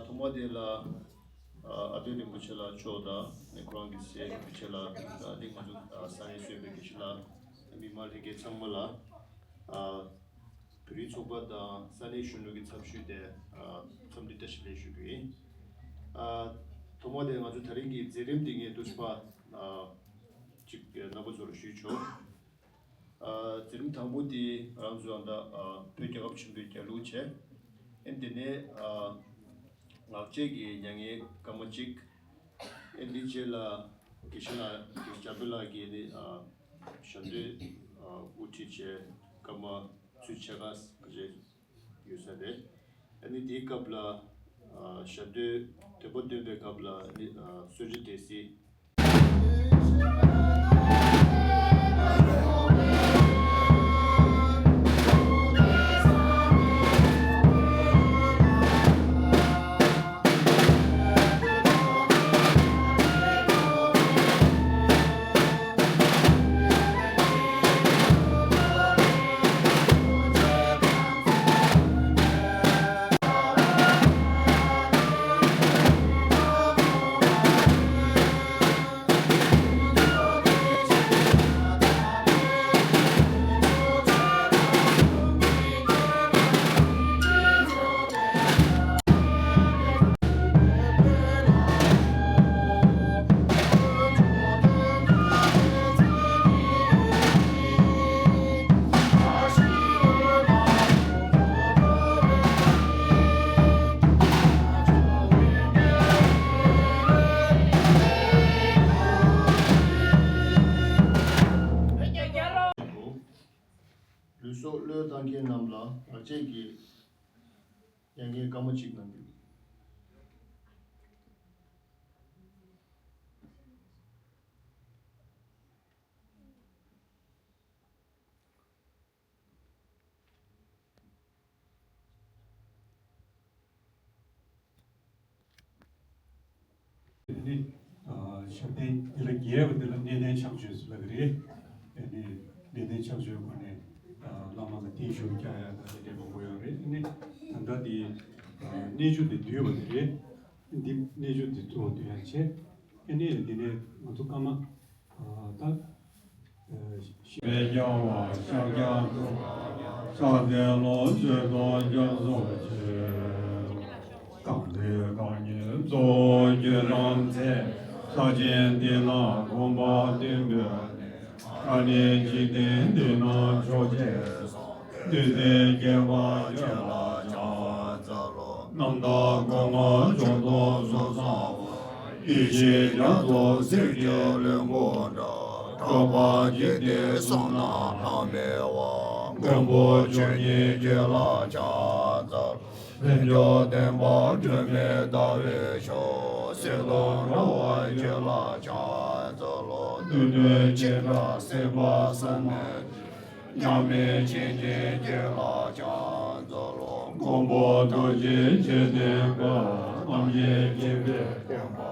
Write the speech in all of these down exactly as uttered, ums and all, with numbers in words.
ཐོག་མ་དེ་ལ་ཨ་ཨ་དོན་རིན་པོ་ཆེ་ལགས་མཆོག་དང་ནི་ཁོ་རང་གི་སྲས་རིན་པོ་ཆེ་ལགས་དང་ནི་ང་ཚོ་ས་གནས་གཙོས་པའི་དགེ་བཤེས་ལགས། མི་མང་ལྷན་རྒྱས་ཚང་མ་ལ་ཨ་བོད་རིགས་ཚོགས་པ་དང་ས་གནས་གཞོན་ནུ་གི་ཚབ་ཞུས་ཏེ་ཨ་འཚམས་འདྲི་བཀྲ་ཤིས་བདེ་ལེགས་ཞུ་རྒྱུ་ཡིན། ཨ་ཐོག་མ་དེ་ང་ཚོ་ད་རིང་གི་མཛད་རིམ་འདི་ངས་ཏུས་པ་ཨ་གཅིག་རྣམ་པ་ཚོར་ཞུས་ཆོག་ཨ་མཛད་རིམ་དང་པོ་དེ་ང་རང་ཚོ་ཡང་ད་ཨ་བོད་རྒྱལ་ཁབ་ཆེན་པོའི་རྒྱལ་གླུ་བྱས། ཨེ་དེ་ནས་ཨ་ངག་བཅད་ཀྱི་མྱ་ངན་སྐར་མ་གཅིག་ཨེ་འདི་རྗེས་ལ་དགེ་བཤེས་ལགས་དགེ་བཤེས་བྱམས་པ་ལགས་ཀྱིས་ནི་ཨ་ཞལ་འདོན་ཨ་དབུ་ཁྲིད་བྱས་སྐར་མ་ཚུན་ཆད་ཁ་ཞེས་ཡོད་ས་རེད། ཨ་ནི་དེའི་སྐབས་ལ་ཨ་ཞལ་འདོན་འདོན་པ་འདོན་པའི་སྐབས་ལ་ནི་ཨ་གསོལ་ཇ་འདེབས་སྲིད། ལུས་སྲོག་བློས་བཏང་མཁན་རྣམས་ལ་ངག་བཅད་ཀྱི་མྱ་ངན་སྐར་མ་གཅིག་གནང་རྒྱུ། ནི། ཨ་ཞབས་བརྟན་འདི་ལ་རྒྱས་པ་འདི་ལ་གནས་བརྟན་ཕྱག་མཆོད་ཟེར་ལབ་ཀྱི་རེད། ཨ་ནི་གནས་བརྟན་ཕྱག་མཆོད་སྒོ་ནས་ཨ་བླ་མ་ལ་བརྟན་བཞུགས་རྒྱག་ཡ་དང་དེ་འདྲ་མང་པོ་ཡོད་རེད། ཨ་ནི་ད་ལྟ་འདི་ཨ་གནས་མཆོག་འདི་བསྡུས་པ་འདི་རེད། འདི་གནས་མཆོག་འདི་གཙོ་བོ་བསྡུ་ཡ་བྱས། ཨ་ནི་འདི་ནས་ང་ཚོ་སྐར་མ་ཨ་ད། པའི་རྒྱལ་བ་ཤཱཀྱ་ཐུབ་པ་ཕྱག་འཚལ་ལོ། མཆོད་དོ་སྐྱབས་སུ་མཆི། གང་ཚེ་རྐང་གཉིས་རྫོགས་རྒྱུ་རྣམས་འཚལ། ས་ཆེན་འདི་ན་གོམ་པ་བདུན་བོད་ནས། ཨ་ནི་འཇིག་རྟེན་འདི་ན་ཕྱོགས་ཆེན་སོགས། བདུད་རྩི་བསྐལ་པ་ཁྱོད་ལ་ཕྱག་འཚལ་ལོ། རྣམ་དག་སྒོ་ལྔ་འཇོམས་དུ་གསོལ་གསང་བ། ཡེ་ཤེས་རྒྱ་མཚོ་གསེར་གྱི་ལྷུན་པོ་འདྲ། འཕྲོག་པ་འཇིག་རྟེན་གསུམ་ན་ལྷམ་མེ་བ། མགོན་པོ་ཆོས་ཉིད་ཁྱོད་ལ་ཕྱག་འཚལ། ལྷུན་གྱིས་སྟོན་པ་སྒྲོན་མེ་ཟླ་བའི་མཆོག། གསེར་སྡོང་འགྲོ་བ་ཁྱོད་ལ་ཕྱག་འཚལ་ལོ། བདུད་འདུལ་ཆེ་ཕྲ་སྲིད་པ་གསུམ་མེད། མཉམ་མེད་མཁྱེན་ཅིང་ཁྱོད་ལ་ཕྱག་འཚལ་ལོ། མགོན་པོ་རྡོ་རྗེ་འཆང་ཆེན་པོ། རྣམ་མཁྱེན་མཁྱེན་པའི་སྟོན་པ་པོ།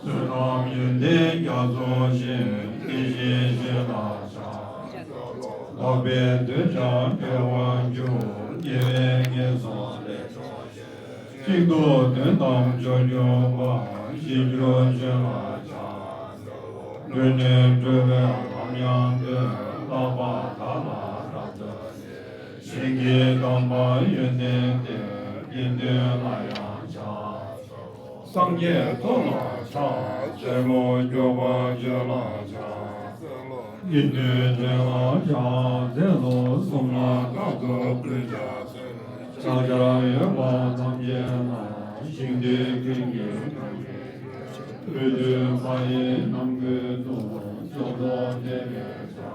བསོད་ནམས་ཡོན་ཏན་རྒྱ་མཚོ་ཆེ། དེ་བཞིན་གཤེགས་ལ་ཕྱག་འཚལ་ལོ། ལྷག་པའི་གདུལ་བྱ་སྤེལ་བར་འགྱུར། དགེ་བའི་ངན་སོང་ལས་སྒྲོལ་ཞིང་། གཅིག་ཏུ་དོན་དམ་བྱོན་འགྱུར་བར། ཞིང་རྒྱུ་ཆེན་ལ་ཕྱག་འཚལ་ལོ། ལུས་ནི་འགྲོ་བའི་ལམ་ཡང་སྟོན། ལྷག་པར་བདག་ལ་རབ་མཛོད་ནས། ཞིང་གི་དམ་པ་ཡོན་ཏན་ལྡན། དགེ་འདུན་ལ་ཡང་ཕྱག་འཚལ་ལོ། སངས་རྒྱས་ཐོབ་ལ་ཕྱག་འཚལ་ལོ། སྐྱོབ་པ་ཆོས་ལ་ཕྱག་འཚལ་ལོ། དགེ་འདུན་ཆོས་ལ་ཕྱག་འཚལ་ལོ། གསུམ་ལ་བདག་ཏུ་གུས་ཕྱག་འཚལ་ལོ། ཕྱག་བྱར་འོས་པ་ཐམས་ཅད་ལ། ཞིང་དུས་ཀུན་གྱི་དབུས་དུས་མཐའ་ཡས་རྣམ་ཀུན་ཏུ། མཆོག་ཏུ་བདེ་བའི་ཕྱག་འཚལ་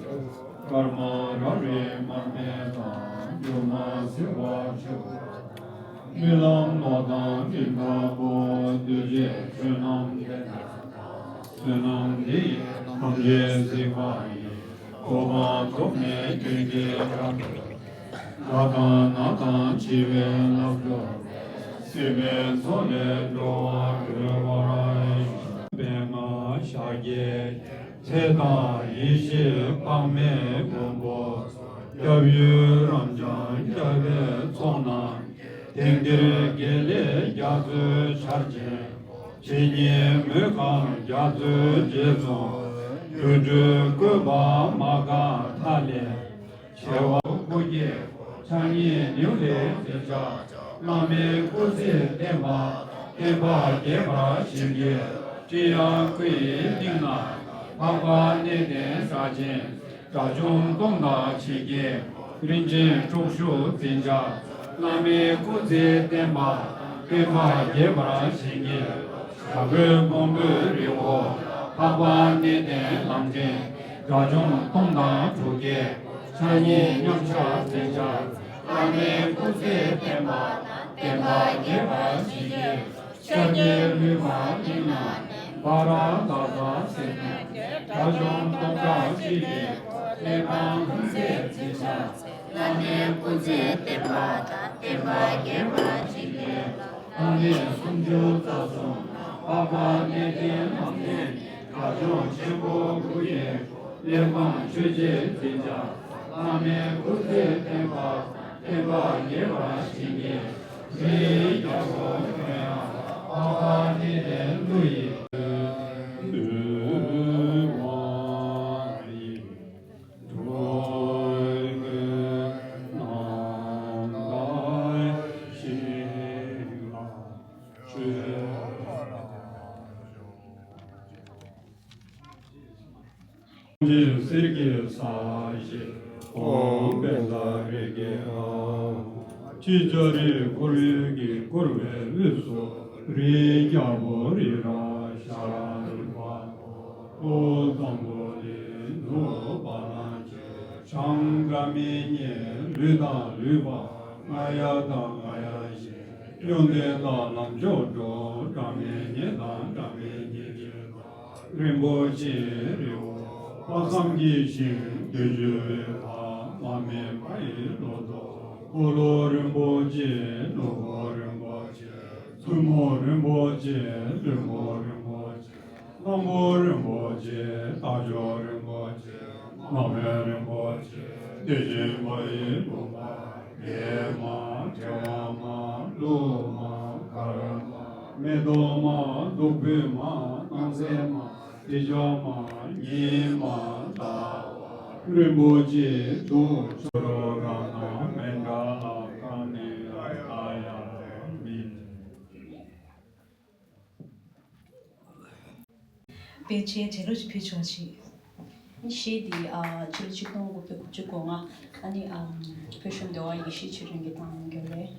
ལོ། སྐར་མ་རབ་རིབ་མར་མེ་དང་། སྒྱུ་མ་བྱེ་བ་ཆེ་བ་དང་། རྨི་ལམ་ནོར་དང་སྤྲིན་དཀར་པོ། འདུས་བྱས་ཆོས་རྣམས་དེ་ནས་དང་། བསོད་ནམས་འདི་ཡིས་ཐམས་ཅད་གཟིགས་པ་ཡི། གོ་འཕང་ཐོབ་ནས་ཀུན་གྱི་བཀའ་དྲིན། དགྲ་དང་ནགས་དང་འཆི་བའི་རླབས་འཁྲུགས་པའི། སྲིད་པའི་མཚོ་ལས་འགྲོ་བ་སྒྲོལ་བར་ཤོག། པདྨ་ཤཱཀྱའི་ཚེ་དང་ཡེ་ཤེས་དཔག་མེད་མགོན་པོ། སྐྱབས་ཡུལ་རབ་འབྱམས་རྒྱལ་བའི་ཚོགས་རྣམས་ཀྱིས། དེང་འདིར་དགེ་ལེགས་རྒྱ་མཚོའི་ཆར་ཆེན། ཇི་སྙེད་མོས་གང་རྒྱ་མཚོའི་རྗེས་སུ། སྒྱུ་འཕྲུལ་བཀོད་པ་མ་འགགས་མཐའ་ལས། བྱེ་བ་སྐུ་སྐྱེ་ཕྱག་གཉིས་ནེའུ་ལེ་རྩེ་ལྕགས། བླ་མའི་སྐུ་ཚེ་བརྟན་པ། བསྟན་པ་རྒྱས་པར་བྱིན་གྱིས་རློབས། ཀྲི་ཡ་ཀུ་ཡི་གླིང་ན། འཕགས་པ་གནས་བརྟན་སྲས་ཆེན། དགྲ་བཅོམ་སྟོང་དང་ཕྱེད་སྐྱེས། རིན་ཆེན་དྲུག་ཞུ་འཛིན་ཆགས། བླ་མའི་སྐུ་ཚེ་བརྟན་པ། བསྟན་པ་རྒྱས་པར་བྱིན་གྱིས། ཞྭ་སྒོའི་མགོན་པོའི་རི་བོ། འཕགས་པ་གནས་བརྟན་གླང་ཆེན། དགྲ་བཅོམ་སྟོང་དང་དྲུག་སྐྱེས། ཕྱག་གཉིས་མཉམ་གཞག་འཛིན་ཆགས། བླ་མའི་སྐུ་ཚེ་བརྟན་པ། བསྟན་པ་རྒྱས་པར་བྱིན་གྱིས། ཤཱཀྱའི་ལུས་འཕགས་གླིང་ན། འབའ་ར་དྭགས་པ་སེར་སྨད། དགྲ་བཅོམ་སྟོང་ཕྲག་གཅིག་གི། གླེགས་བམ་ལྷུང་བཟེད་འཛིན་ཆགས། བླ་མའི་སྐུ་ཚེ་བརྟན་པ་དང་། བསྟན་པ་རྒྱས་པར་བྱིན་གྱིས་རློབས། ལྷག་གནས་སུམ་ཅུ་རྩ་གསུམ། འཕགས་པ་གནས་བརྟན་གླང་ཆེན། དགྲ་བཅོམ་ཆེན་པོ་སྐུ་སྐྱེ། གླེགས་བམ་ཆོས་རྗེ་འཛིན་ཆགས། བླ་མའི་སྐུ་ཚེ་བརྟན་པ། བསྟན་པ་རྒྱས་པར་བྱིན་གྱིས། རིའི་རྒྱལ་པོ་ཁྱོད་ཡང་། འཕགས་པ་གནས་བརྟན་ཀླུ་ཡི། འདུལ་བ་ཡི། འགྲོ་ཀུན་རྣམ་དག་ཞིང་ལ་སྤྱོད། ཅན་གསེར་གྱི་ས་གཞི། འོག་པད་ཟླ་རི་རྒྱལ་ཁམས། ཕྱི་ལྕགས་རི་འཁོར་ལོའི་གི་བསྐོར་བའི་དབུས་སུ། རིའི་རྒྱལ་པོ་རི་རབ་ཤར་རི་བ། ཨོ་ཙམ་པོ་ཏི་ནུ་བ་ལང་ཅི། བྱང་སྒྲ་མི་སྙན་ལུས་དང་ལུས་པ། རྔ་ཡབ་དང་རྔ་ཡབ་བཞིན། ཡོན་ཏན་དང་ལམ་མཆོག་འགྲོ། སྒྲ་མི་སྙན་དང་སྒྲ་མི་སྙན་གྱི། རིན་པོ་ཆེའི་རི་བོ། དཔག་བསམ་གྱི་ཞིང་བདུད་འཇོམས་པའི་ལྷ། མ་སྨད་པ་ཡི་ལོ་ཏོག་འཁོར་ལོ་རིན་པོ་ཆེ། ནོར་བུ་རིན་པོ་ཆེ། བཙུན་མོ་རིན་པོ་ཆེ། བློན་པོ་རིན་པོ་ཆེ། གླང་པོ་རིན་པོ་ཆེ། རྟ་མཆོག་རིན་པོ་ཆེ། མ་སྨད་རིན་པོ་ཆེ། དེ་བཞིན་མ་ཡི་བུམ་པ། གཡས་མ། ཕྲེང་བ་མ། ཀླུ་མ། གར་མ། མེ་ཏོག་མ། བདུག་སྤོས་མ། སྣང་གསལ་མ། ཏྲི་ཤ་མ། ཉི་མ། ཟླ་བ། རིན་པོ་ཆེ་དུ། ཆོ་རོ་ར་ན་མེན་དྲ་ལ་ཀ་ནི་ཨ་ཏ་ཡ་མི། དཔེ་ཆའི་འགྲེལ་བརྗོད་ཅིག་ཕུལ་ཆོག་ཅིག་གཞས་འདི་ཨ་ཕྱི་ལོ་ཆིག་སྟོང་དགུ་བརྒྱ་དགུ་བཅུ་གོ་ལྔ། ཨ་ནི་ཨ་བོད་གཞུང་འདོད་པ་ཡེ་ཤེས་ཆོས་སྒྲོན་གྱིས་བཏང་ཡོད་རེད།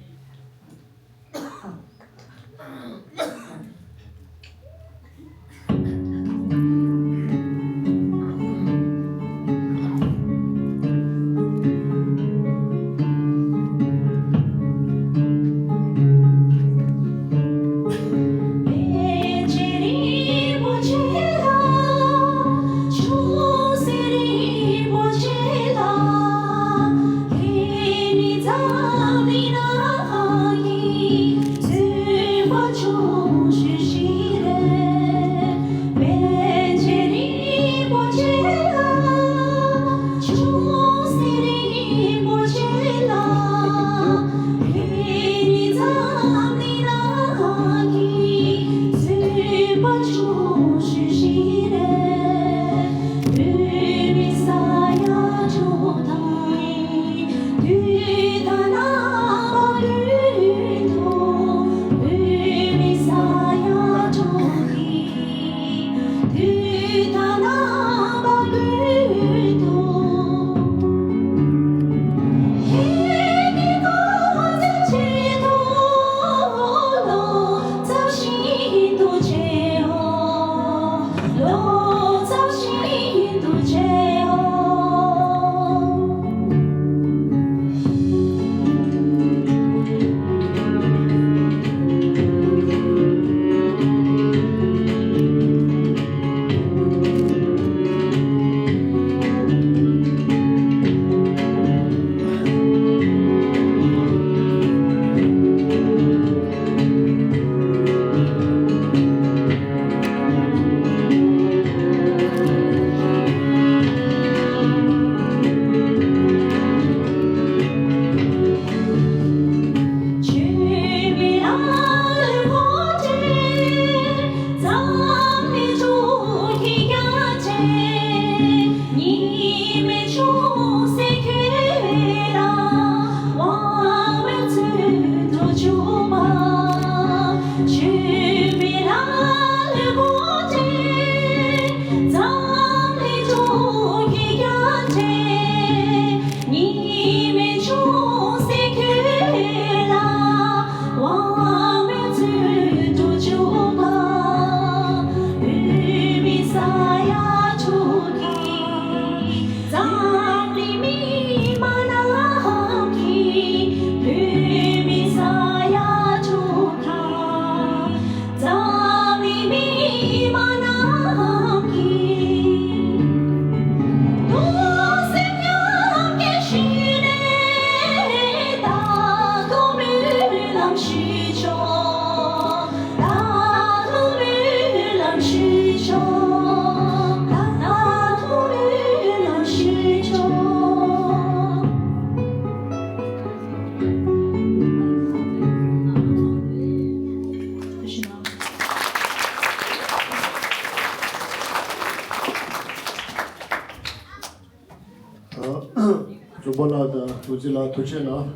པོ་ལགས་དང་ཐུགས་རྗེ་ལགས་ཐུགས་རྗེ་གནང་།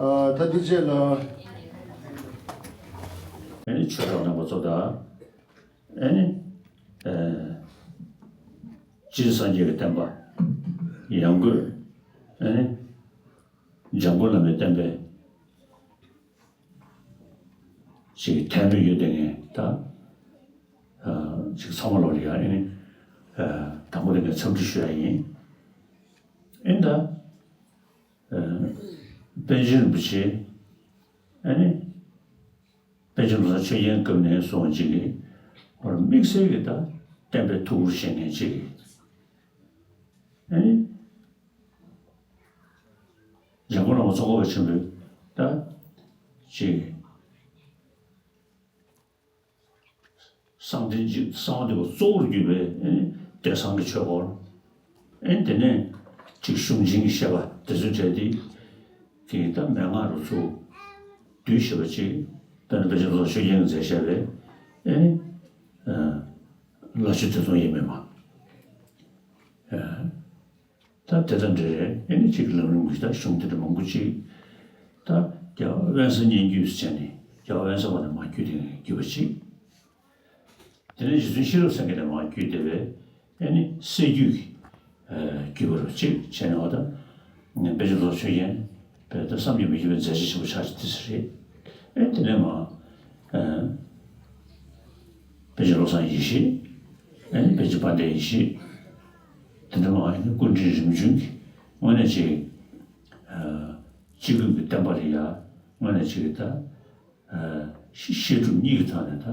ཨ་ད་འདི་རྗེས་ལ། ཨ་ནི་ཆོས་གྲོགས་རྣམ་པ་ཚོ་དང་། ཨ་ནི་ཨ་སྤྱིར་སངས་རྒྱས་ཀྱི་བསྟན་པ་ཡང་སྒོས་ཨ་ནི་འཇམ་མགོན་བླ་མའི་བསྟན་པའི་ཅིག་ཐལ་མོ་ཡོད་དེ་ངས་ད་ཨ་ཅིག་ཚང་མ་ལོག་ལ་ཡ་ཨ་ནི་ཨ་དང་པོ་དེ་ངས་འཚམས་འདྲི་ཞུ་ཡ་ཡིན། ཨེ་ད་ཨ་པཎ་ཆེན་རིན་པོ་ཆེ་ཨ་ནི་པཎ་ཆེན་བློ་བཟང་ཆོས་རྒྱན་སྐབས་ནས་བཟུང་ཅིག་གི་ཧོར་དམིགས་བསལ་གྱི་ད་བསྟན་པའི་ཐུགས་ཁུར་བཞེས་མཁན་ཅིག་གི་ཨ་ནི། འཇམ་མགོན་བླ་མ་ཙོང་ཁ་པ་ཆེན་པོས་ད་ཅིག་གསང་བདེ་གསང་བདེ་བ་གཙོ་བོར་གྱུར་པའི་ཨེ་ནི་བསྟན་བཟང་གི་ཆོས་སྐོར། ཨེ་ནི་དེ་ནས་ཅིག་གཞུང་ཆེན་གྱི་བཤད་པ་དེ་ཚོའི་གྲས་དེ་གི་ད་མན་ངག་རུ་ཚུགས་བསྡུས་ཞེས་པ་ཅིག་དཔེར་ན་དཔེ་ཆ་ལོ་ཆོས་རྒྱན་གྱིས་མཛད་བཞག་པའི་ཨེ་ནི་ལ་ཆོས་ཐོས་བསམ་ཡེ་མེད་མ། ད་དེ་དང་འབྲེལ་ཨེ་ནི་གཅིག་ལམ་རིམ་གྱི་ད་གཞུང་དེ་འདྲ་མང་པོ་ཅིག་ད་རྒྱལ་བ་དབེན་ས་སྙན་བརྒྱུད་ཟེར་ནས་རྒྱལ་བ་དབེན་ས་པ་ནས་མར་བརྒྱུད་དེ་བརྒྱུད་པ་ཅིག་དེ་ནས་རྗེ་བཙུན་ཤེས་རབ་སེང་གེ་ནས་མར་བརྒྱུད་དེ་བས་ཨེ་ནི་སྲས་བརྒྱུད་ཀྱི་བརྒྱུད་པ་རུ་ཅིག་བྱས་ནས་འོ་ད་དཔེ་ཆ་ལོ་ཆོས་རྒྱན་དཔེ་ད་བསམ་གྱིས་མི་ཁྱབ་པའི་མཛད་རྗེས་ཆེན་པོ་ཆགས་ཅིག་དེ་ཟེར་རེད། ཨེ་དེ་ནས་མར་དཔེ་ཆ་བློ་བཟང་ཡེ་ཤེས། ཨེ་ནི་དཔེ་ཆ་དཔལ་ལྡན་ཡེ་ཤེས། དེ་འདྲ་མ་ཨེ་ནི་སྐུ་ཕྲེང་རིམ་བྱོན་གྱི་དངོས་གནས་ཅིག་ཨ་སྤྱི་སྒོས་ཀྱི་བསྟན་པ་ལ་ཡ་དངོས་གནས་ཅིག་ད་ཨ་བཤད་སྒྲུབ་གཉིས་ཀྱི་ཐོག་ནས་ད་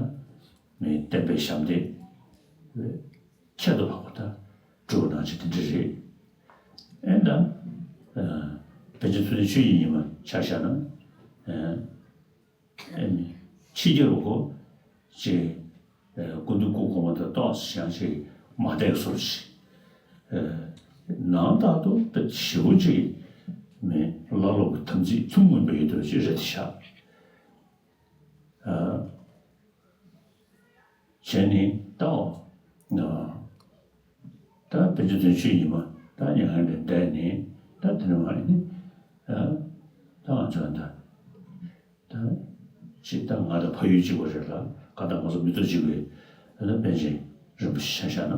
མི་བསྟན་པའི་ཞབས་འདེགས་ཁྱད་དུ་འཕགས་པ་ད་སྒྲུབ་གནང་ཅིག་དེ་འདྲ་རེད། ཨེ་ད་ཨ་པཎ་ཆེན་ཐུབ་བསྟན་ཆོས་ཀྱི་ཉི་མ་ཆ་བཞག་ན་ཨ། ཨེ་ནི་ཕྱི་རྒྱལ་བ་ཁོ་ཅེ་ཨེ་སྐུ་མདུན་སྐུ་གོང་མ་དང་ཏོག་ཙམ་ཡང་ཅིག་མ་བསྡད་སོར་ཅིག་ཨེ་ནང་ལྟར་དུ་དཔེ་ཞེ་པོ་ཅིག་མི་བླ་སློབ་ཀྱི་དམ་ཚིག་ཐུན་མོང་མ་ཡིན་པ་ཅིག་རེད་དེ་ཤག་ཨ་བྱས་ནི་ཏའོ་ཨ་ད་པཎ་ཆེན་ཐུབ་བསྟན་ཆོས་ཀྱི་ཉི་མ་ད་མྱ་ངན་ལས་འདས་ནི་ད་དེ་ནི་མ་ཡིན་ནི་ཨ་ད་ང་ཚོ་ད། ད་ཅིག་ད་ང་དང་ཕ་ཡུལ་གཅིག་པ་རེད་ལ་ག་ད་ང་ཚོ་མི་ཐོག་གཅིག་པའི་ཨ་ད་པཎ་ཆེན་རིན་པོ་ཆེ་ཆ་བཞག་ན།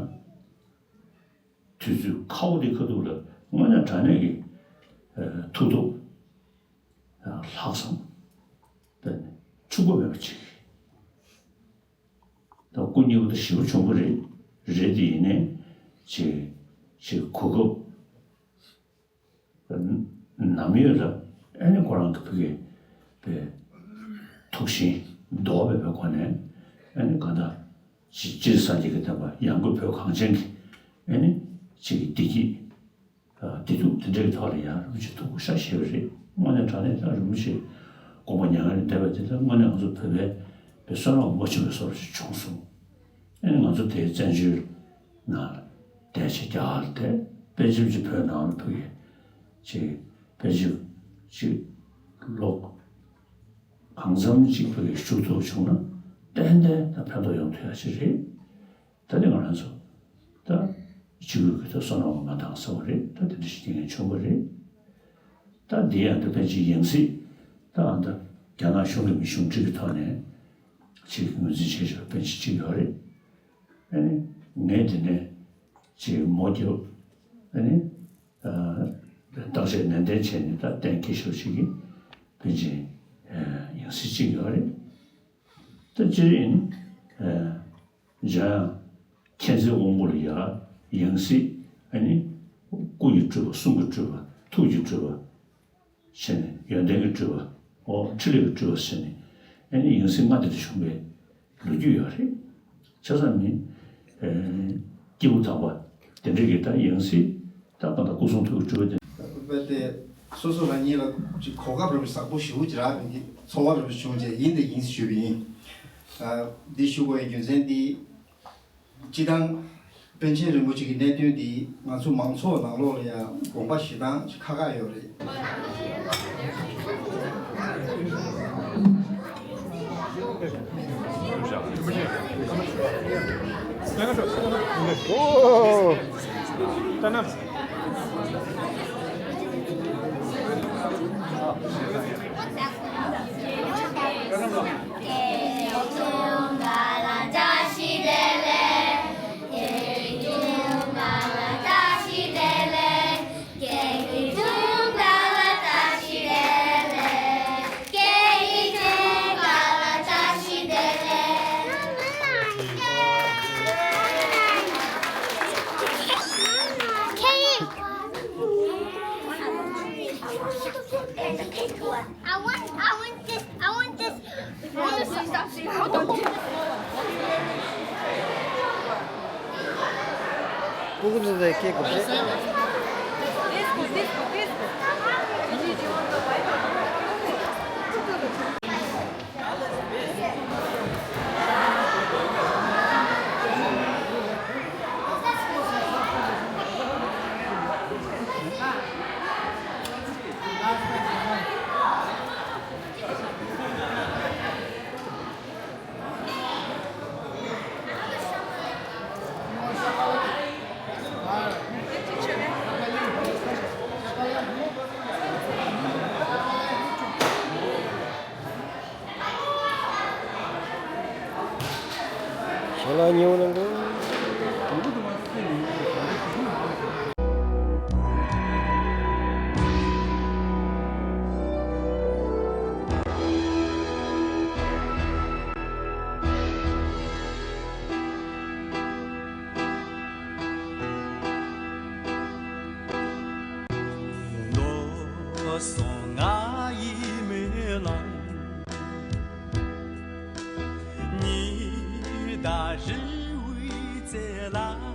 དུས་ཚོད་ཁ་བོ་དེ་ཁ་ཐུག་ལ་དངོས་གནས་དྲང་གནས་ཀྱི་ཨ་ཐུགས་སྟོབས་ཨ་ལྷག་བསམ་དཔེ་འཕྱུག་པ་མེད་པ་ཅིག་ད་སྐུ་མཉེལ་བ་ད་ཞེ་པོ་བྱུང་བ་རེད། རེད་དེ་ཡིན་ནའི་ཅིག་ཅིག་གོ་སྐབས། ནམ་ཡོད་ལ་ཨ་ནི་ཁོ་རང་གི་ཕ་གི་པའི་ཐུགས་ཞེན་ལྡོག་པའི་པའི་སྒོ་ནས་ཨ་ནི་གང་ལྟར་ཅི་སྤྱིར་སངས་རྒྱས་ཀྱི་བསྟན་པ་ཡང་སྒོས་བོད་གངས་ཅན་གྱི་ཨ་ནི་ཅིག་གི་བདེ་སྐྱིད་བདེ་སྡུག་དེ་འདྲའི་ཐོག་ལ་ཡང་རིན་པོ་ཆེ་ཐུགས་ཁུར་ཤ་བཞེས་པ་རེད། དངོས་གནས་དྲང་གནས་ད་རིན་པོ་ཆེ་དགོངས་པ་མྱ་ངན་ལས་འདས་པ་དེ་ལ་དངོས་གནས་ང་ཚོ་བོད་པའི་པའི་བསོད་ནམས་མ་ཆུང་བའི་བཟོ་འདྲ་ཞིག་བྱུང་སོང་། ཨ་ནི་ང་ཚོ་དེའི་བཙན་བྱོལ་ནང་ལ་བསྡད་བྱས་རྒྱ་གར་ལ་བསྡད་དཔེ་ཅིག་ཅིག་བོད་ནང་ལ་ཕ་གི་ཅིག་དཔེ་ཅིག་ཅིག་ལོ་གང་འཚམ་ཅིག་ཕ་གི་བཞུགས་ཐུབ་བྱུང་ན་ཏན་ཏན་ད་ཕན་ཐོགས་ཡོང་ཐུབ་ཡ་ཅིག་རེད། ད་དེ་ང་རང་ཚོ་ད་སྤྱི་སྒོས་ཀྱི་ད་བསོད་ནམས་མ་འདང་ས་བ་རེད། ད་དེ་འདྲ་ཞིག་དེ་ངས་བྱུང་བ་རེད། ད་འདི་ཡང་ད་ཕལ་ཆེར་ཡང་སྲིད་ད་ཨ་ད་རྒྱ་ནག་གཞུང་གི་མི་གཞུང་འབྲེལ་གྱི་ཐོག་ནས་ཅིག་ངོས་འཛིན་བྱས་བྱས་པ་ཕལ་ཆེར་ཅིག་ཡོད་རེད། ཨ་ནི་ངས་འདི་ནས་ཅིག་མོ་རྒྱབ་ཨ་ནི་ཨ་བརྟག་དཔྱད་ནན་ཏན་བྱས་ནས་ད་གཏན་འཁེལ་ཤོག་ཅིག་གི་ཕལ་ཆེར་ཡང་སྲིད་ཅིག་ཡོད་རེད། ད་སྤྱིར་ཡིན་ཨ། འཇམ་དབྱངས་མཁྱེན་བརྩེའི་དབང་པོ་ལ་ཡ་ཡང་སྲིད་ཨ་ནི་སྐུ་ཡི་སྤྲུལ་པ་གསུང་གི་སྤྲུལ་པ་ཐུགས་ཀྱི་སྤྲུལ་པ་བྱས་ནས་ཡོན་ཏན་གྱི་སྤྲུལ་པ་འོ་འཕྲིན་ལས་ཀྱི་སྤྲུལ་པ་བྱས་ནས་ཨ་ནི་ཡང་སྲིད་ལྔ་དེ་འདྲ་བྱུང་བའི་ལོ་རྒྱུས་ཡོད་རེད། བྱས་ཙང་མི་ཨ་སྐྱེས་བུ་དམ་པ་དེ་འདྲ་གི་ད་ཡང་སྲིད་ད་གང་ལྟར་སྐུ་གསུང་ཐུགས་ཀྱི་སྤྲུལ་པ་དེ། རྦད་དེ་སོ་སོ་རང་ཉིད་ལ་ཅིག་གོ་སྐབས་རེ་བ་ཟབ་པོ་ཞེ་པོ་ཅིག་རག་པའི་ཚོར་བ་རེ་བ་བྱུང་རྗེས་ཡིན་དེ་ཡིན་ཞུས་པ་ཡིན། ཨ་འདི་ཞུ་དགོས་པའི་རྒྱུ་མཚན་འདི། སྤྱི་བཏང་པཎ་ཆེན་རིན་པོ་ཆེ་གི་གནད་དོན་འདི་ང་ཚོ་མང་ཚོགས་ནང་ལོགས་ལ་ཡང་དགོངས་པ་བཞེས་སྟངས་ཅིག་ཁག་ཁག་ཡོད་རེད། ཨོ། ད་ནམ། ཀུ་ཀུ་ཚོ་དེ་སྐད་གོ་ཤེས། ཞལ་ལག་ཉེ་བོ་གནང་དགོས། མདོ་སོང་ང་ཡི་མེ་ལོང་ཉི་ཟླ་རི་བོའི་རྩེ་ལ།